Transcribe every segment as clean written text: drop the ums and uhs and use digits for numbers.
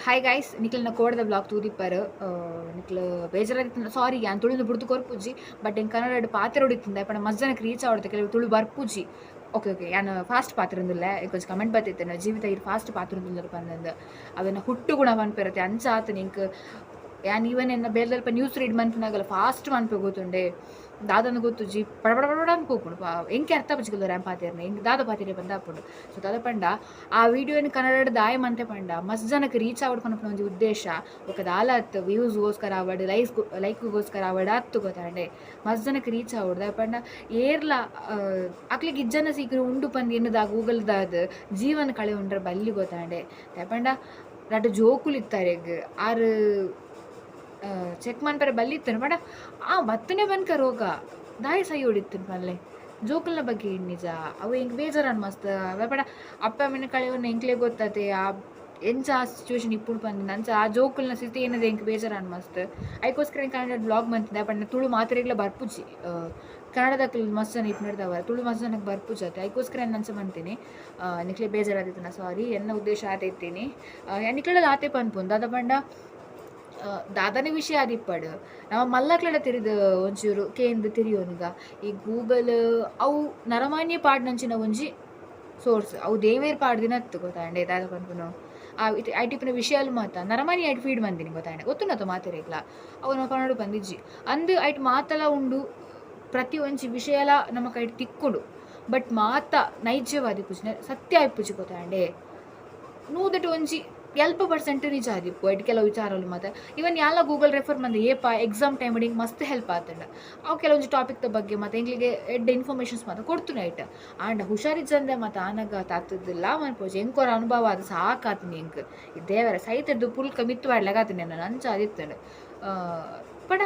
Hi guys, ನಿಕ್ಲೆನ ಕೋಡೆದ vlog ತೂದಿಪ್ಪರ್. ನಿಕ್ಲು ಬೇಜಾರಾದಿತ್ತಿಂಡ ಸಾರಿ. ಯಾನ್ ತುಳುನು ಬುಡ್ದು ಕೊರ್ಪುಜಿ, ಬಟ್ ಎಂಕ್ ಕನ್ನಡಡ್ ಪಾತೆರೊಡಿತ್ತಿಂದ ಪಂಡ ಮಸ್ತ್ ಜನಕ್ ರೀಚ್ ಆವೊಡು. ಕೆಲವು ತುಳು ಬರ್ಪುಜಿ. ಓಕೆ ಓಕೆ, ಯಾನ್ ಫಾಸ್ಟ್ ಪಾತೆರೊಂದುಲ್ಲೆ. ಎಂಕೊಂಜಿ ಕಮೆಂಟ್ ಬತ್ತಿತ್ತುಂಡು, ಜೀವಿತ ಈರ್ ಫಾಸ್ಟ್ ಪಾತೆರೊಂದುಲ್ಲರ್ ಪಂದಂದ್. ಅವೆನ ಹುಟ್ಟು ಗುಣ ಪನ್ಪೆರತೆ, ಅಂಚ ಆತುಂಡು ಎಂಕ್. ಯಾನ್ ಈವನ್ ಎನ್ನ ಬೇಲೆದಲ್ಪ ನ್ಯೂಸ್ ರೀಡ್ ಮನ್ಪುನಾಗಲ ಫಾಸ್ಟ್ ಮನ್ಪೆ ಗೊತ್ತುಂಡೆ, ದಾದಂದ್ ಗೊತ್ತುಜಿ, ಪಡ ಪಡ ಪಡ ಪಡ ಪೋಪುಂಡು. ಎಂಕೆ ಅರ್ಥ ಆಪುಜಿ ಕೆಲವು ಯಾನ್ ಪಾತೆರ್ನೆ, ಎಂಕ್ ದಾದ ಪಾತೆರ್ಯ ಪಂದ್ ಆಪುಂಡು. ಸೊ ದಾದ ಪಂಡ, ಆ ವಿಡಿಯೋನ್ ಕನ್ನಡಡ್ ದಾಯೆ ಮಂತೆ ಪಂಡ, ಮಸ್ತ್ ಜನಕ್ ರೀಚ್ ಆವೊಡು ಪನ್ಪುನ ಒಂಜಿ ಉದ್ದೇಶ. ಬೊಕ ದಾಲ ಅತ್ತ್, ವ್ಯೂಸ್ಗೋಸ್ಕರ ಆವಡ್, ಲೈಕ್ಗೋಸ್ಕರ ಆವಡ್ ಅತ್ತ್, ಗೊತ್ತಾಂಡೆ. ಮಸ್ತ್ ಜನಕ್ ರೀಚ್ ಆವೊಡು. ದಾಯೆ ಪಂಡ ಏರ್ಲ ಅಕ್ಲೆಗ್ ಇಜ್ಜನ ಸೀಕ್ರೆ ಉಂಡು ಪಂದ್ ಎನ್ನುದು ಆ ಗೂಗಲ್ದಾದ್ ಜೀವನ ಕಳೆವೊಂಡ್ರೆ ಬಲ್ಲಿ, ಗೊತ್ತಾಂಡೆ. ದಾಯೆ ಪಂಡ ರಡ್ಡ್ ಜೋಕುಲು ಇತ್ತಾರೆಗ್, ಆರ್ ಚೆಕ್ ಮನ್ಪೆರೆ ಬಲ್ಲಿ ಇತ್ತುಂಡು. ಪಂಡ ಆ ಬತ್ತನೆ ಬನ್ಕ ರೋಗ ದಾಯೆ ಸೈಯೊಡಿತ್ತುಂಡು ಪನ್ಲೆ. ಜೋಕುಲ್ನ ಬಗ್ಗೆ ನಿಜ ಅವು ಎಂಕ್ ಬೇಜಾರಾಂಡ್ ಮಸ್ತ್. ದಾಯೆ ಪಂಡ ಅಪ್ಪೆ ಅಮ್ಮೆನ್ ಕಳೆವೊನ್ನ ಎಂಕ್ಲೆ ಗೊತ್ತಾತೆ, ಆ ಎಂಚ ಆ ಸಿಚುವೇಶನ್ ಇಪ್ಪುಂಡು ಪಂದ್. ಅಂಚ ಆ ಜೋಕುಲ್ನ ಸ್ಥಿತಿ ಏನದ ಎಂಕ್ ಬೇಜಾರಾಂಡ್ ಮಸ್ತ್. ಐಕೋಸ್ಕರ ಎಂಕ್ ಕನ್ನಡ ವ್ಲಾಗ್ ಮಂತಿದ್ದೆ. ಪಂಡ ತುಳು ಮಾತೆರೆಗ್ಲ ಬರ್ಪುಜಿ. ಕನ್ನಡದಕುಲು ಮಸ್ತ್ ಜನ ಇಪ್ಪುನೆರ್ದಾವರ ತುಳು ಮಸ್ತ್ ಜನಕ್ ಬರ್ಪುಜಿ ಅತ್ತೆ. ಐಕೋಸ್ಕರ ಯಾನ್ ಅಂಚ ಮಂತಿನಿ. ನಿಕ್ಲೆ ಬೇಜಾರಾದಿತ್ತುಂಡ ಸಾರಿ, ಎನ್ನ ಉದ್ದೇಶ ಆತೆ ಇತ್ತೀನಿ. ಯಾನ್ ನಿಕ್ಲೆಡ ಆತೆ ಪನ್ಪುನು, ದಾದ ಪಂಡ ದಾದನೆ ವಿಷಯ ಆದಿಪ್ಪಡ್, ನಮ ಮಲ್ಲಕ್ಲೆಡ ತೆರಿದ್ ಒಂಚೂರು ಕೇಂದ್ ತೆರಿಯೊನುಗ. ಈ ಗೂಗಲ್ ಅವು ನರಮಾನ್ಯ ಪಾಡ್ನಂಚಿನ ಒಂಜಿ ಸೋರ್ಸ್, ಅವು ದೇವೆರ್ ಪಾಡ್ದಿನತ್ತ್, ಗೊತ್ತಾಂಡೆ. ದಾದ ಪನ್ಪುನು, ಆ ಐಟ್ ಇಪ್ಪುನ ವಿಷಯಲು ಮಾತ ನರಮಾನಿ ಐಟ್ ಫೀಡ್ ಮಂದಿನಿ, ಗೊತ್ತಾಂಡೆ. ಗೊತ್ತುಂಡತ ಮಾತೆರೆಗ್ಲ, ಅವು ನಮ ಪನೊಡು ಪಂದಿಜ್ಜಿ. ಅಂದ್ ಐಟ್ ಮಾತಲ ಉಂಡು, ಪ್ರತಿ ಒಂಜಿ ವಿಷಯಲ ನಮಕ್ ಐಟ್ ತಿಕ್ಕುಂಡು. ಬಟ್ ಮಾತ ನೈಜವಾದಿಪ್ಪುಜಿ, ಸತ್ಯ ಇಪ್ಪುಜಿ, ಗೊತ್ತಾಂಡೆ. ನೂದೆಟ್ ಒಂಜಿ ಎಲ್ಪ ಪರ್ಸೆಂಟ್ ನಿಜ ಆದಿಪ್ಪು ಐಟ್ ಕೆಲವು ವಿಚಾರಲು ಮಾತ. ಇವನ್ ಯಾನ್ಲ ಗೂಗಲ್ ರೆಫರ್ ಮಂದೆ ಏಪ ಎಕ್ಸಾಮ್ ಟೈಮ್ ಎಂಕ್ ಮಸ್ತ್ ಹೆಲ್ಪ್ ಆತುಂಡು. ಅವು ಕೆಲವೊಂಜಿ ಟಾಪಿಕ್ದ ಬಗ್ಗೆ ಮಾತ ಎಂಕ್ಲೆಗ್ ಎಡ್ಡೆ ಇನ್ಫಾರ್ಮೇಷನ್ಸ್ ಮಾತ ಕೊಡ್ತುಂಡು ಐಟ್. ಆಂಡ ಹುಷಾರಿಜ್ಜಂದೆ ಮಾತ ಆನಗ ತತ್ತುದುಲಾ ಮನ್ಪೊಚಿ. ಎಂಕೊರ ಅನುಭವ ಆದ್ ಸಾಕಾತುಂಡು ಎಂಕ್. ಈ ದೇವರ ಸೈತುರ್ದು ಪುಲ್ಕ ಮಿತ್ತ್ ಪಾಡ್ಲೆಕ ಆತುಂಡು ಎನ್ನನ್, ಅಂಚ ಆದಿತ್ತುಂಡು. ಪಂಡ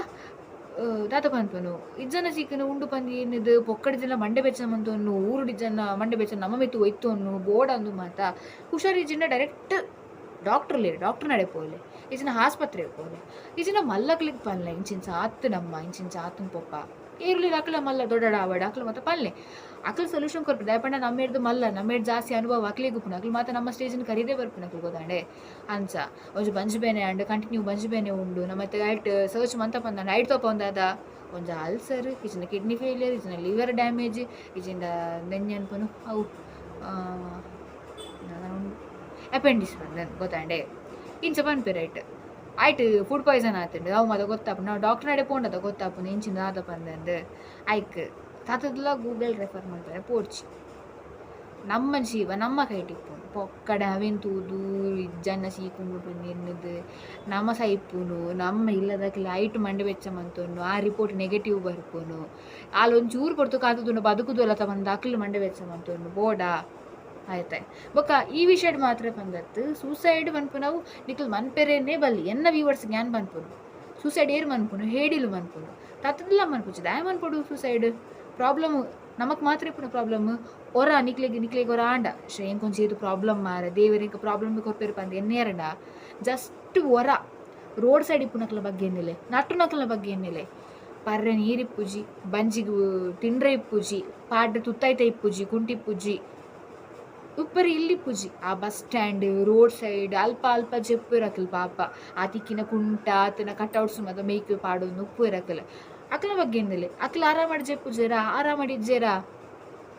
ದಾದ ಪನ್ಪುನು, ಇಜ್ಜನ ಸೀಕನ್ ಉಂಡು ಪಂದ್ ಎನ್ನುದು ಪೊಕ್ಕಡೆ ಮಂಡೆ ಬೆಚ್ಚ ಮಂತೊನ್ನು, ಊರುಡು ಇಜ್ಜನ ಮಂಡೆ ಬೆಚ್ಚ ನಮ್ಮ ಮಿತ್ತ್ ಒಯ್ತೊನ್ನು ಬೋಡಂದು ಮಾತ. ಹುಷಾರಿಜ್ಜಿಂಡ ಡೈರೆಕ್ಟ್ ಡಾಕ್ಟರ್ ಉಲ್ಲೆರ್, ಡಾಕ್ಟರ್ ನಡೆ ಪೋಲೆ, ಇಜ್ಜಿಂಡ ಆಸ್ಪತ್ರೆಗ್ ಪೋಲೆ, ಇಜ್ಜಿಂಡ ಮಲ್ಲಕ್ಲೆಗ್ ಪನ್ಲೆ, ಇಂಚಿಂಚ ಆತ್ಂಡಮ್ಮ, ಇಂಚಿಂಚ ಆತ್ಂಡ್ ಪೊಪ್ಪ. ಏರುಲಿ ಅಕ್ಲ ಮಲ್ಲ ದೊಡ್ಡಡ ಆವಡ್, ಅಕ್ಲು ಮಾತ ಪನ್ಲೆ, ಅಕ್ಲು ಸೊಲ್ಯೂಷನ್ ಕೊರ್ಪೆರ್. ದಾಯೆ ಪಂಡ ನಮ್ಮೆಡ್ದ್ ಮಲ್ಲ, ನಮ್ಮೆಡ್ದ್ ಜಾಸ್ತಿ ಅನುಭವ ಅಕ್ಲೆಗ್ ಉಪ್ಪುಂಡು. ಅಕ್ಲು ಮಾತ ನಮ್ಮ ಸ್ಟೇಜ್ ನ್ ಕರಿದೇ ಬರ್ಪುನಕುಲು, ಗೊತ್ತಾಂಡೆ. ಅಂಚ ಒಂಜಿ ಬಂಜಿ ಬೇನೆ ಆಂಡ್, ಕಂಟಿನ್ಯೂ ಬಂಜಿ ಬೇನೆ ಉಂಡು, ನಮತ್ ಐಟ್ ಸರ್ಚ್ ಮಂತ ಪಂದಾಂಡ ಐಟ್ ತೋಪೊಂದು ದಾದ, ಒಂಜಿ ಅಲ್ಸರ್, ಇಜ್ಜಿಂಡ ಕಿಡ್ನಿ ಫೇಲ್ಯೂರ್, ಇಜ್ಜಿಂಡ ಲಿವರ್ ಡ್ಯಾಮೇಜ್, ಇಜ್ಜಿಂಡ ನೆಂಜಿ ಅನ್ಪುನು ಅವು ಅಪೆಂಡಿಕ್ಸ್ ಪಂದ್, ಗೊತ್ತಾಂಡೆ. ಇಂಚ ಪನ್ಪೆರ್ ಐಟ್. ಐಟ್ ಫುಡ್ ಪಾಯ್ಸನ್ ಆತುಂಡು, ಅವು ಮಾತ ಗೊತ್ತಾಪುಂಡು. ನಾವು ಡಾಕ್ಟರ್ ನಡೆ ಪೋಂಡತ ಗೊತ್ತಾಪುಂಡು ಇಂಚಿನ ದಾದ ಪಂದಂದ್. ಐಕ್ ತತುದುಲ ಗೂಗಲ್ ರೆಫರ್ ಮಲ್ಪೆರೆ ಪೋಡ್ಚಿ. ನಮ್ಮ ಜೀವ ನಮ್ಮ ಕೈಟ್ ಇಪ್ಪುಂಡು. ಪೊಕ್ಕಡೆ ಅವೆನ್ ತೂದು ಇಜ್ಜನ್ನ ಸೀಕ್ ಉಂಡು ಪಂದ್ ಎನ್ನುದು ನಮ ಸೈಪುನು, ನಮ್ಮ ಇಲ್ಲದಕ್ಲ್ ಐಟ್ ಮಂಡೆ ಬೆಚ್ಚ ಮಂತೊನ್ನು, ಆ ರಿಪೋರ್ಟ್ ನೆಗೆಟಿವ್ ಬರ್ಪುನು, ಆಲ್ ಒಂಚೂರು ಪೊರ್ತು ಕಾತುದುಂಡ ಬದುಕುದೊಲತ ಪಂದ್ ಅಕ್ಲ್ ಮಂಡೆ ಬೆಚ್ಚ ಮಂತೊನ್ನು ಬೋಡಾ ಆಯ್ತಾಯ್. ಬೊಕ ಈ ವಿಷಯಡ್ ಮಾತ್ರ ಪಂದತ್ತ್, ಸೂಸೈಡ್ ಪನ್ಪುನವು ನಿಕುಲು ಮನ್ಪೆರೆನೆ ಬಲ್ಲಿ. ಎನ್ನ ವ್ಯೂವರ್ಸ್ ಯಾನ್ ಪನ್ಪುನು, ಸೂಸೈಡ್ ಏರ್ ಮನ್ಪುನು? ಹೇಡಿಲು ಮನ್ಪುನು, ತತ್ತುದುಲ ಮನ್ಪುಜಿ. ದಾಯೆ ಮನ್ಪೊಡು ಸೂಸೈಡ್? ಪ್ರಾಬ್ಲಮ್ ನಮಕ್ ಮಾತ್ರ ಇಪ್ಪುನ ಪ್ರಾಬ್ಲಮ್ ಒರ ನಿಕ್ಲೆಗ್ ನಿಕ್ಲೆಗ್ ಒರ ಆಂಡ, ಶ್ಶೇ ಎಂಕೊಂಚಿ ಏತ್ ಪ್ರಾಬ್ಲಮ್ ಮಾರೆ, ದೇವೆರ್ ಎಂಕ್ ಪ್ರಾಬ್ಲಮ್ ಕೊರ್ಪೆರ್ ಪಂದ್ ಎನ್ನಿಯೆರ್ಂಡ, ಜಸ್ಟ್ ಒರ ರೋಡ್ ಸೈಡ್ ಇಪ್ಪುನಕ್ಲೆನ ಬಗ್ಗೆ ಎನ್ನಿಲೆ, ನಟ್ಟುನಕ್ಲೆನ ಬಗ್ಗೆ ಎನ್ನಿಲೆ. ಪರ್ರೆ ನೀರ್ ಇಪ್ಪುಜಿ, ಬಂಜಿಗ್ ತಿಂಡ್ರೆ ಇಪ್ಪುಜಿ, ಪಾಡ್ರೆ ತುತ್ತೈತ ಇಪ್ಪುಜಿ, ಕುಂಟಿಪ್ಪುಜಿ, ಉಪ್ಪರೆ ಇಲ್ಲಿಪ್ಪುಜಿ. ಆ ಬಸ್ ಸ್ಟ್ಯಾಂಡ್, ರೋಡ್ ಸೈಡ್ ಅಲ್ಪ ಅಲ್ಪ ಜೆಪ್ಪುವೆರ್ ಅಕುಲು ಪಾಪ. ಆ ತಿಕ್ಕಿನ ಕುಂಟ ಅತ್ತ್ಂಡ ಕಟೌಟ್ಸ್ ಮಾತ ಮೇಯ್ಕ್ ಪಾಡೊಂದು ಉಪ್ಪುವೆರ್ ಅಕುಲು. ಅಕ್ಲ್ನ ಬಗ್ಗೆ ಎನ್ನುಲೆ. ಅಕ್ಲ್ ಆರಾಮಡ್ ಜೆಪ್ಪುಜೆರಾ, ಆರಾಮಡ್ ಇಜ್ಜೆರಾ?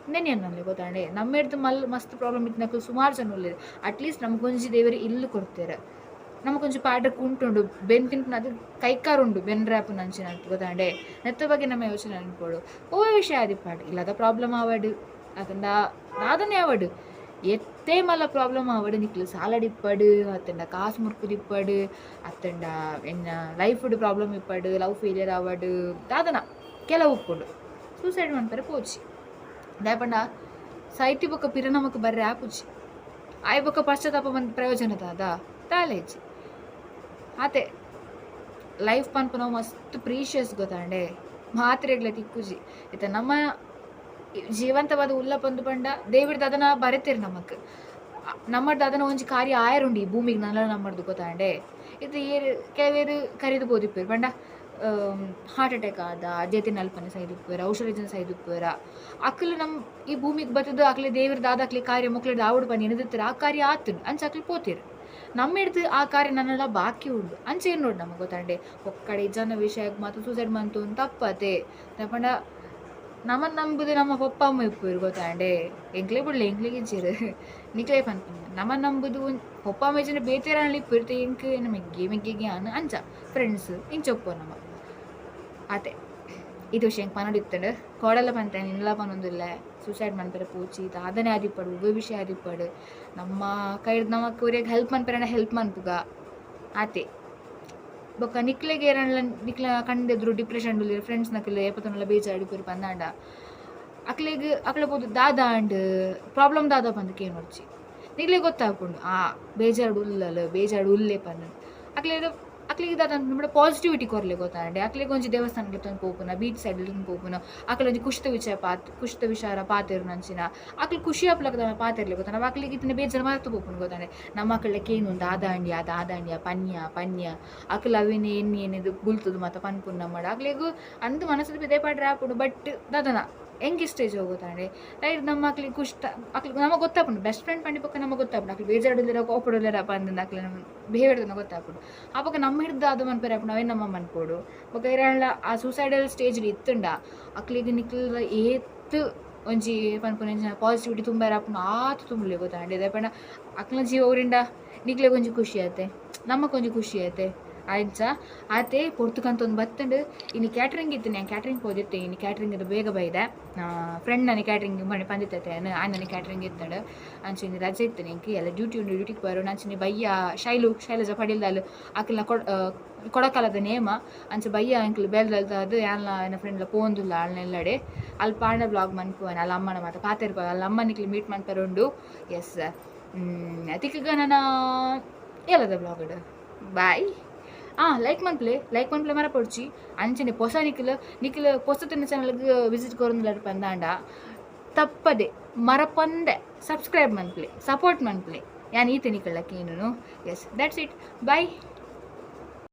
ಉಂದೆನ್ ಎನ್ನೊನ್ಲೆ, ಗೊತ್ತಾಂಡೆ. ನಮ್ಮೆಡ್ದ್ ಮಲ್ ಮಸ್ತ್ ಪ್ರಾಬ್ಲಮ್ ಇತ್ತಿನಕುಲು ಸುಮಾರ್ ಜನ ಉಲ್ಲೆರ್. ಅಟ್ಲೀಸ್ಟ್ ನಮಕೊಂಜಿ ದೇವೆರ್ ಇಲ್ಲ್ ಕೊರ್ತೆರ್, ನಮಕೊಂಜಿ ಪಾಡ್ರೆ ಕುಂಟುಂಡು, ಬೆನ್ ತಿನ್ಪುನ ಅದು ಕೈಕಾರ್ ಉಂಡು, ಬೆನ್ರೆ ಆಪುನಂಚಿನ, ಗೊತ್ತಾಂಡೆ. ನೆತ್ತ ಬಗ್ಗೆ ನಮ ಯೋಚನೆ ಮನ್ಪೊಡು. ಒವ್ವೆ ವಿಷಯ ಆದಿಪ್ಪಡ್, ಇಲ್ಲದ ಪ್ರಾಬ್ಲಮ್ ಆವಡ್ ಅತ್ತಂಡ ದಾದನೆ ಆವಡ್, ಏತೇ ಮಲ್ಲ ಪ್ರಾಬ್ಲಮ್ ಆವಡ್, ನಿಕ್ಲ್ ಸಾಲಡ್ ಇಪ್ಪಡ್, ಅತ್ತಂಡ ಕಾಸ್ ಮುರ್ಕುದಿಪ್ಪಡ್, ಅತ್ತಂಡ ಎನ್ನ ಲೈಫ್ಡ್ ಪ್ರಾಬ್ಲಮ್ ಇಪ್ಪಡ್, ಲವ್ ಫೇಲ್ಯೂರ್ ಆವಡ್, ದಾದನ ಕೆಲವು ಉಪ್ಪುಂಡು, ಸೂಸೈಡ್ ಮನ್ಪೆರೆ ಪೋಚಿ. ದಾಯೆ ಪಂಡ ಸೈತಿ ಬೊಕ್ಕ ಪಿರ ನಮಕ್ ಬರ್ರೆ ಆಪುಜಿ. ಆಯ್ ಬೊಕ್ಕ ಪಶ್ಚಾತ್ತಾಪ ಮಂತ್ ಪ್ರಯೋಜನ ದಾದ? ದಾಲ ಇಜ್ಜಿ. ಆತೆ, ಲೈಫ್ ಪನ್ಪುನವು ಮಸ್ತ್ ಪ್ರೀಶಿಯಸ್, ಗೊತ್ತಾಂಡೆ. ಮಾತ್ರೆಗ್ಲ ತಿಕ್ಕುಜಿ. ಇತ್ತೆ ನಮ ಜೀವಂತವಾದ ಉಲ್ಲ ಪಂದ್ ಪಂಡ ದೇವೆರ್ ದಾದನ ಬರೆತೆರ್ ನಮಕ್. ನಮಡ್ ದಾದನ ಒಂಜಿ ಕಾರ್ಯ ಆಯೆರುಂಡು ಈ ಭೂಮಿಗ್ ನನಲ ನಮಡ್ದ್, ಗೊತ್ತಾಂಡೆ. ಇತ್ತೆ ಏರ್ ಕೆಲವೆರ್ ಕರಿದ್ ಪೋದಿಪ್ಪೆರ್ ಪಂಡ ಹಾರ್ಟ್ ಅಟ್ಯಾಕ್ ಆದ ಜೇತಿನಲ್ಪನೆ ಸೈದುಪ್ಪುವೆರ್, ಔಷಧ ಸೈದುಪ್ಪುವೆರ್. ಅಕ್ಲು ನಮ್ಮ ಈ ಭೂಮಿಗೆ ಬತ್ತದು ಅಕ್ಲೆ ದೇವರ ದಾದ ಅಕ್ಲೆ ಕಾರ್ಯ ಮೊಕ್ಲೆಡ್ ಆವೊಡು ಪನ್ನಿ ಎನ್ನುದಿತ್ತೆರ್, ಆ ಕಾರ್ಯ ಆತುಂಡು, ಅಂಚ ಅಕ್ಲು ಪೋತೆರ್. ನಮ್ಮೆಡ್ದು ಆ ಕಾರ್ಯ ನನಲ ಬಾಕಿ ಉಂಡು. ಅಂಚ ಎನ್ನೋಡು ನಮ ಗೊತ್ತಾಂಡೆ ಒಕ್ಕಡೆ ಜನ ವಿಷಯಕ್ಕೆ ಮಾತ್ರ ಸೂಸೈಡ್ ಮಂತೊಂದು ತಪ್ಪತೆ. ಪಂಡ ನಮನ್ ನಂಬುದು ನಮ್ಮ ಪಪ್ಪ ಅಮ್ಮ ಇಪ್ಪುವೆರ್ ಗೊತ್ತಾಂಡೆ, ಎಂಕ್ಲೆ ಬುಡ್ಲೆ ಎಂಕ್ಲೆಗ್ ಇಜ್ಜೆರ್ ನಿಕ್ಲೆ ಪನ್ಪುನ. ನಮನ್ ನಂಬುದು ಪಪ್ಪ ಅಮ್ಮ ಇಜ್ಜಿಂಡ ಬೇತೆರಾಂಡಲ ಇಪ್ಪುವೆರ್, ಎಂಕ್ ಎನ್ನ ಮೆಗ್ಗಿ ಮೆಗ್ಗೆಗೆ ಯಾನ್ ಅಂಚ ಫ್ರೆಂಡ್ಸ್ ಇಂಚ ಉಪ್ಪುವ ನಮ ಆತೆ. ಇದು ವಿಷಯ ಎಂಕ್ ಪನೊಡಿತ್ತುಂಡು. ಕೋಡಲ ಪಂತೆ ನಿನ್ಲ ಪನೊಂದುಲ್ಲೆ, ಸೂಸೈಡ್ ಮನ್ಪೆರೆ ಪೋಚಿ, ದಾದನೆ ಆದಿಪ್ಪಡು ಒವ್ವೆ ವಿಷಯ ಆದಿಪ್ಪಡು, ನಮ್ಮ ಕೈಡ್ದ್ ನಮಕ್ ಒರಿಯಗ್ ಹೆಲ್ಪ್ ಮನ್ಪೆರೆಂಡ ಹೆಲ್ಪ್ ಮನ್ಪುಗ ಆತೆ. ಬೊಕ್ಕ ನಿಕ್ಲೆಗ್ ಏರಾಂಡಲ ನಿಕ್ಲ ಕಣ್ಣೆದುರು ಡಿಪ್ರೆಷನ್ ಉಲ್ಲೆರ್ ಫ್ರೆಂಡ್ಸ್ ನಕುಲು ಏಪತನಲ ಬೇಜಾರ್ಡ್ ಇಪ್ಪುವೆರ್ ಪಂದಾಂಡ ಅಕ್ಲೆಗ್ ಅಕ್ಲೆ ಪೋದು ದಾದ ಆಂಡ್ ಪ್ರಾಬ್ಲಮ್ ದಾದ ಪಂದ್ ಕೇನೊಡ್ಚಿ. ನಿಕ್ಲೆಗ್ ಗೊತ್ತಾಪುಂಡು ಆ ಬೇಜಾರ್ಡ್ ಉಲ್ಲಲ್ ಬೇಜಾರ್ಡ್ ಉಲ್ಲೆ ಪಂದ್. ಅಕ್ಲೆಗ್ ಅಕ್ಲೆಗ್ ದಾದ ಪಂಡ ಪಾಸಿಟಿವಿಟಿ ಕೊರ್ಲೆ ಗೊತ್ತಾಂಡೆ. ಅಕ್ಲೆಗ್ ಒಂಜಿ ದೇವಸ್ಥಾನಗ್ ಲೆತ್ತೊಂದು ಪೋಪುನ, ಬೀಚ್ ಸೈಡ್ ಲೆತ್ತೊಂದು ಪೋಪುನ, ಅಕ್ಲೆ ಒಂಜಿ ಖುಷಿತ ವಿಚಾರ ಖುಷಿತ ವಿಚಾರ ಪಾತೆರುನಂಚಿನ ಅಕ್ಲು ಖುಷಿ ಆಪುಲಕ ದಾದ ಪಾತೆರ್ಲೆ ಗೊತ್ತಾಂಡ ಅಕ್ಲೆಗ್ ಇತ್ತಿನ ಬೇಜಾರ್ ಮರತ್ ಪೋಪುಂಡು ಗೊತ್ತಾಂಡೆ. ನಮ್ಮ ಅಕ್ಲೆಡ ಕೇನುಂಡು ದಾದ ಆಂಡ್ಯಾ ದಾದ ಆಂಡ್ಯಾ ಪನ್ಯ ಪನ್ಯ ಅಕ್ಲು ಅವೆನ್ ಎನ್ನಿ ಎನ್ನಿದ್ ಬುಲ್ತುದು ಮಾತ ಪನ್ಪುಂಡು ನಮ್ಮಡ. ಅಕ್ಲೆಗ್ ಅಂದ್ ಮನಸ್ಸುದ ಪಿದಯಿ ಪಾಡ್ರೆ ಆಪುಂಡು, ಬಟ್ ದಾದನ ಎಂಕ್ ಇಷ್ಟ ಇಜ್ಜಿ ಗೊತ್ತಾಂಡೆ. ರೈಟ್ ನಮ್ಮ ಅಕ್ಲೆಗ್ ಖುಷಿ ಅಕ್ಲೆಗ್ ನಮಕ್ ಗೊತ್ತಾಪುಂಡು ಬೆಸ್ಟ್ ಫ್ರೆಂಡ್ ಪಂಡಿ ಬೊಕ್ಕ ನಮಕ್ ಗೊತ್ತಾಪುಂಡು ಅಕ್ಲು ಬೇಜಾರ್ಡ್ ಉಲ್ಲೆರಾ ಕೋಪಡ್ ಉಲ್ಲೆರಾ ಪಂದ್ ಅಕ್ಲೆನ ಬಿಹೇವಿಯರ್ ತೂಂಡ ಗೊತ್ತಾಪುಂಡು. ಅಪಗ ನಮ್ಮ ಹಿಡ್ದು ದಾದ ಮನ್ಪೆರೆ ಆಪುಂಡು ಅವೆನ್ ನಮ ಮನ್ಪೊಡು. ಬೊಕ್ಕ ಏರಾಂಡಲ ಆ ಸೂಸೈಡಲ್ ಸ್ಟೇಜ್ ಡ್ ಇತ್ತ್ಂಡ ಅಕ್ಲೆಗ್ ನಿಕ್ಲ್ದ ಏತ್ ಒಂಜಿ ಪನ್ಪುನ ಎಂಚಿನ ಪಾಸಿಟಿವಿಟಿ ತುಂಬೆರೆ ಆಪುಂಡು ಆತ್ ತುಂಬುಲೆ ಗೊತ್ತಾಂಡ್. ದಾಯೆ ಪಂಡ ಅಕ್ಲ್ನ ಜೀವ ಒರಿಂಡ ನಿಕ್ಲೆಗ್ ಒಂಜಿ ಖುಷಿ ಅತೆ ನಮಕ್ ಒಂಜಿ ಖುಷಿ ಅತೆ. ಅಂಚ ಆತೆ ಪೊರ್ತು ಕಂತೊಂದು ಬತ್ತ್ಂಡ್. ಇನಿ ಕ್ಯಾಟ್ರಿಂಗ್ ಇತ್ತಿನಿ ಯಾನ್ ಕ್ಯಾಟ್ರಿಂಗ್ ಪೋದಿತ್ತೆ. ಇನಿ ಕ್ಯಾಟ್ರಿಂಗ್ ಬೇಗ ಬೈದೆ. ಫ್ರೆಂಡ್ ನನಗೆ ಕ್ಯಾಟ್ರಿಂಗ್ ಪಂದಿತ್ತೆ ಯಾನ್ ಆಯ್ ನನಗೆ ಕ್ಯಾಟ್ರಿಂಗ್ ಇತ್ತಂಡ್. ಅಂಚ ಇನಿ ರಜೆ ಇತ್ತಿನಿ ಎಂಕ್ ಎಲ್ಲ ಡ್ಯೂಟಿ ಉಂಡು ಡ್ಯೂಟಿಗ್ ಬರೋಣ. ಅಂಚನೆ ಬಯ್ಯ ಶೈಲು ಶೈಲಜಾ ಪಡೀಲ್ದಾಲ್ ಅಕಲ್ನ ಕೊಡಕಾಲದ ನೇಮ. ಅಂಚ ಬಯ್ಯ ಎಂಕ್ಲು ಬೇಲ್ದಲ್ತಾದ್ ಯಾನ್ಲ ಎನ್ನ ಫ್ರೆಂಡ್ಲ ಪೋವೊಂದುಲ್ಲ ಆಲ್ನ ಇಲ್ಲಡೆ. ಅಲ್ಪ ಆಂಡ ಬ್ಲಾಗ್ ಮನ್ಪುವನ ಅಲ್ಲ ಅಮ್ಮನ ಮಾತ ಪಾತೆರ್ಪ ಅಲ್ಲ ಅಮ್ಮ ನಿಕ್ಲು ಮೀಟ್ ಮನ್ಪೆರೆ ಉಂಡು. ಎಸ್ ತಿಕ್ಕಗ ನನ ಎಲ್ಲದ ಬ್ಲಾಗ್ ಬಾಯ್. ಲೈಕ್ ಮನ್ಪುಲೆ, ಲೈಕ್ ಮನ್ಪುಲೆ ಮರಪೊಡ್ಚಿ. ಅಂಚನೆ ಪೊಸ ನಿಕ್ಲು ನಿಕ್ಲು ಪೊಸ ಚಾನಲ್ಗ್ ವಿಸಿಟ್ ಕೊರೊಂದುಲ್ಲರ್ ಪಂದಾಂಡ ತಪ್ಪದೆ ಮರಪಂದೆ ಸಬ್ಸ್ಕ್ರೈಬ್ ಮನ್ಪುಲೆ, ಸಪೋರ್ಟ್ ಮನ್ಪುಲೆ. ಯಾನ್ ಈತೆ ನಿಕಲ್ನ ಕೇನುನು. Yes that's it, bye.